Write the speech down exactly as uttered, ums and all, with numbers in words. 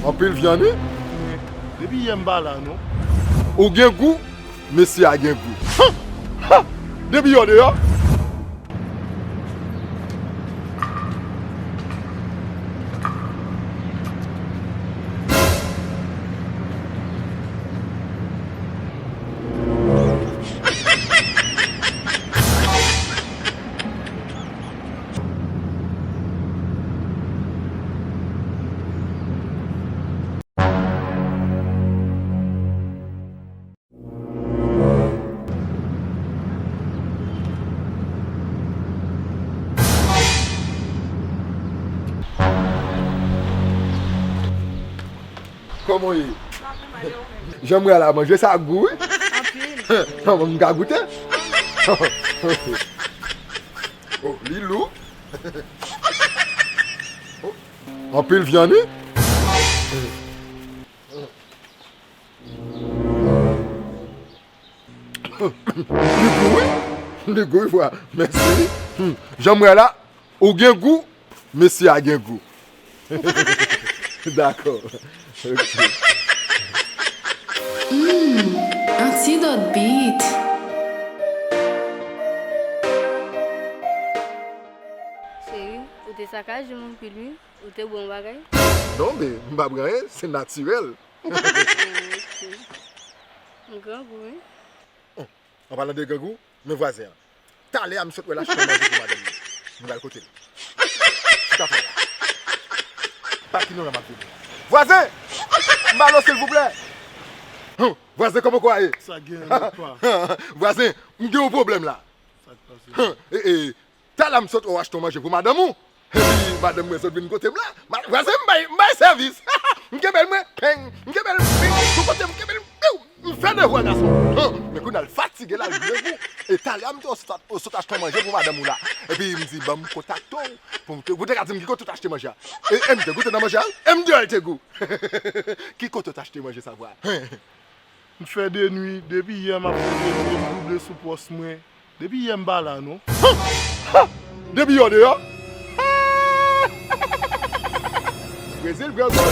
Anpil vyann, wi. Depi yè m pa la, non. Ou gen gou, mesye a gen gou. Ha! Ha! Depi yè w deyò. Kòman w ye? Jan m wè la, manje sa gou, wi. Anpil. Kòman m ka goute? Oh, li lou. Oh, anpil vyann, wi. Li gou, wi. Li gou, wi, frè. Mèsi, wi. Hmm. Jan m wè la, ou gen gou, mesye a gen gou. Dakò. Ok. Hmm, Antidot Beat. Cheri, ou te sakaje m anpil, wi. Ou te bwè yon bagay? Non, men, m pa bwè anyen, se natirèl. Ah, ok. M grangou, wi. Oh, an palan de grangou, men vwazen an. Talè a m sot wè l achte yon manje pou madanm li. M pral kote l. Chita fò la. Pa ki non la m ap vini. Vwazen! M ba l silvouplè. Hum, vwazen, kòman kò a ye? Sa gen lòt pa. Vwazen, m gen yon pwoblèm la. Sa k pase? Hum, e, e, Talè a m sot wè w achte yon manje pou madanm ou. Epi madanm mwen sot vin kote m la. Ma-, vwazen, m bay, m bay sèvis. M kenbe l mwen, peng. M kenbe l, peng. Sou kote m kenbe l, piw. M fè devwa gason. Hum, men kounye a l fatige la, l grangou. E talè a m te w sot, w sot achte yon manje pou madanm ou la. Epi m di, ban m kontakte w. Pou m te, pou w te ka di m ki kote w t achte manje a. E, e m te goute nan manje a, wi. E m di w l te gou. Ki kote w t achte manje sa, vwa? M fè de nwi, depi yè m ap fè de nwi, m double sou pòs mwen. Depi yè m pa la, non. Ha! Ha! Depi yè w deyò. Brezil, Brezil.